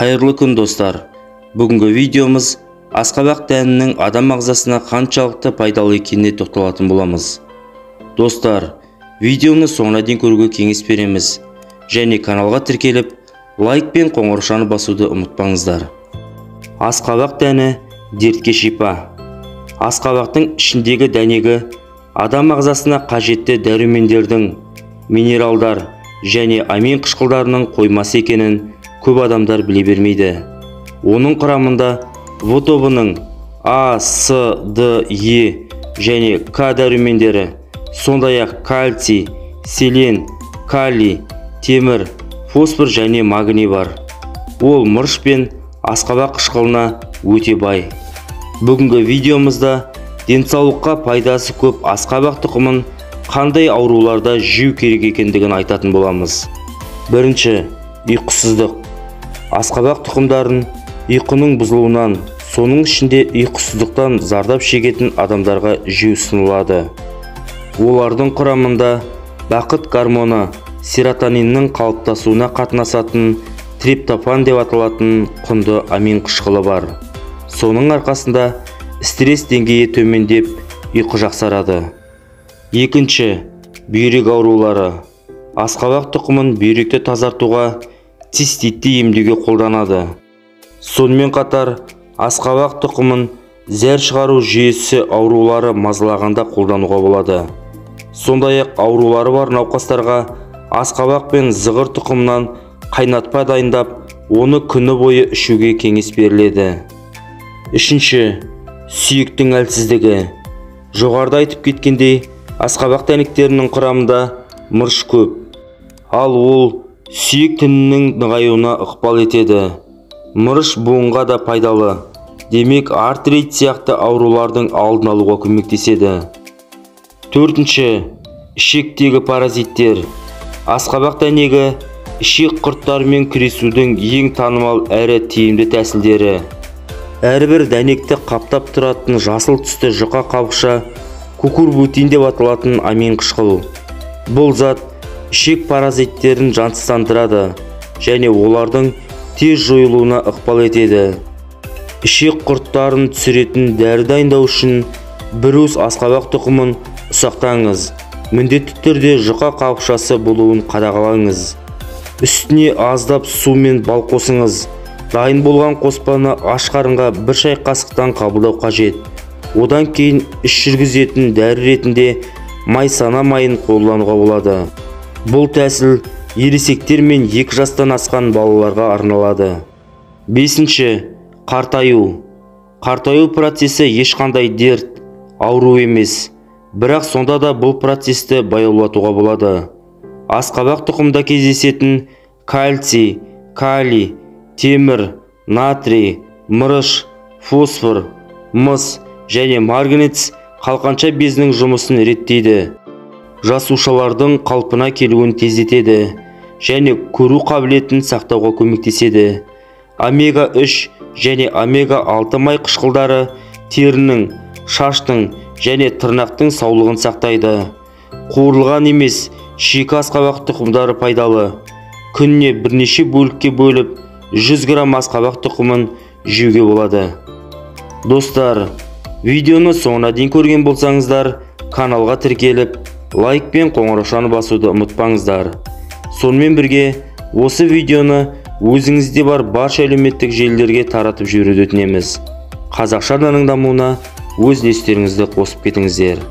Қайырлы күн, достар! Бүгінгі видеомыз асқабақ дәнінің адам ағзасына қаншалықты пайдалы екеніне тоқталатын боламыз. Достар, видеоны соңына дейін көруге кеңес береміз және каналға тіркеліп, лайк пен қоңыраушаны басуды ұмытпаңыздар. Асқабақ дәні дертке шипа. Асқабақтың ішіндегі дәнегі адам ағзасына қажетті дәрумендердің, минералдар және амин қышқылдарының қоймасы екенін көп адамдар біле бермейді. Оның құрамында В тобының А, С, Д, Е және К дәрумендері, сондай-ақ кальций, селен, калий, темір, фосфор және магний бар. Ол мырыш пен асқабақ қышқылына өте бай. Бүгінгі видеомызда денсаулыққа пайдасы көп асқабақ тұқымын қандай ауруларда жеу керек екендігін айтатын боламыз. Бірінші, ұйқысыздық. Асқабақ тұқымдарын ұйқының бұзылуынан, соның ішінде ұйқысыздықтан зардап шегетін адамдарға жеу ұсынылады. Олардың құрамында бақыт гормоны серотониннің қалыптасуына қатынасатын триптофан деп аталатын құнды амин қышқылы бар. Соның арқасында стресс деңгейі төмендеп, ұйқы жақсарады. Екінші, бүйрек аурулары. Асқабақ тұқымын бүйректі тазартуға, циститті емдеуге қолданады. Сонымен қатар, асқабақ тұқымын зәр шығару жүйесі аурулары мазалағанда қолдануға болады. Сондай-ақ аурулары бар науқастарға асқабақ пен зығыр тұқымынан қайнатпа дайындап, оны күні бойы ішуге кеңес беріледі. Үшінші, сүйектің әлсіздігі. Жоғарыда айтып кеткендей, асқабақ дәнектерінің құрамында мырыш көп. Ал ол сүйек тінінің нығаюына ықпал етеді. Мырыш буынға да пайдалы. Демек, артрит сияқты аурулардың алдын алуға көмектеседі. Төртінші, ішектегі паразиттер. Асқабақ дәнегі ішек құрттарымен күресудің ең танымал әрі тиімді тәсілдері. Әрбір дәнекті қаптап тұратын жасыл түсті жұқа қабықша кукурбутин деп аталатын амин қышқыл. Бұл зат ішек паразиттерін жансыздандырады және олардың тез жойылуына ықпал етеді. Ішек құрттарын түсіретін дәрі дайындау үшін бір уыс асқабақ тұқымын ұсақтаңыз. Міндетті түрде жұқа қабықшасы болуын қадағалаңыз. Үстіне аздап су мен бал қосыңыз. Дайын болған қоспаны аш қарынға бір шай қасықтан қабылдау қажет. Одан кейін іш жүргізетін дәрі ретінде майсана майын қолдануға болады. Бұл тәсіл ересектер мен 2 жастан асқан балаларға арналады. Бесінші, қартаю. Қартаю процесі ешқандай дерт, ауру емес. Бірақ сонда да бұл процесті баяулатуға болады. Асқабақ тұқымда кездесетін кальций, калий, темір, натрий, мырыш, фосфор, мыс және марганец қалқанша безінің жұмысын реттейді. Жасушалардың қалпына келуін тездетеді және көру қабілетін сақтауға көмектеседі. Омега-3 және омега-6 май қышқылдары терінің, шаштың және тырнақтың саулығын сақтайды. Қуырылған емес, шикі асқабақ тұқымдары пайдалы. Күніне бірнеше бөлікке бөліп, 100 грамм асқабақ тұқымын жеуге болады. Достар, видеоны соңына дейін көрген болсаңыздар, каналға тіркеліп, лайк пен қоңыраушаны басуды ұмытпаңыздар. Сонымен бірге осы видеоны өзіңізде бар барша әлеуметтік желілерге таратып жіберуді өтінеміз. Қазақша арнаның дамуына өз үлестеріңізді қосып кетіңіздер.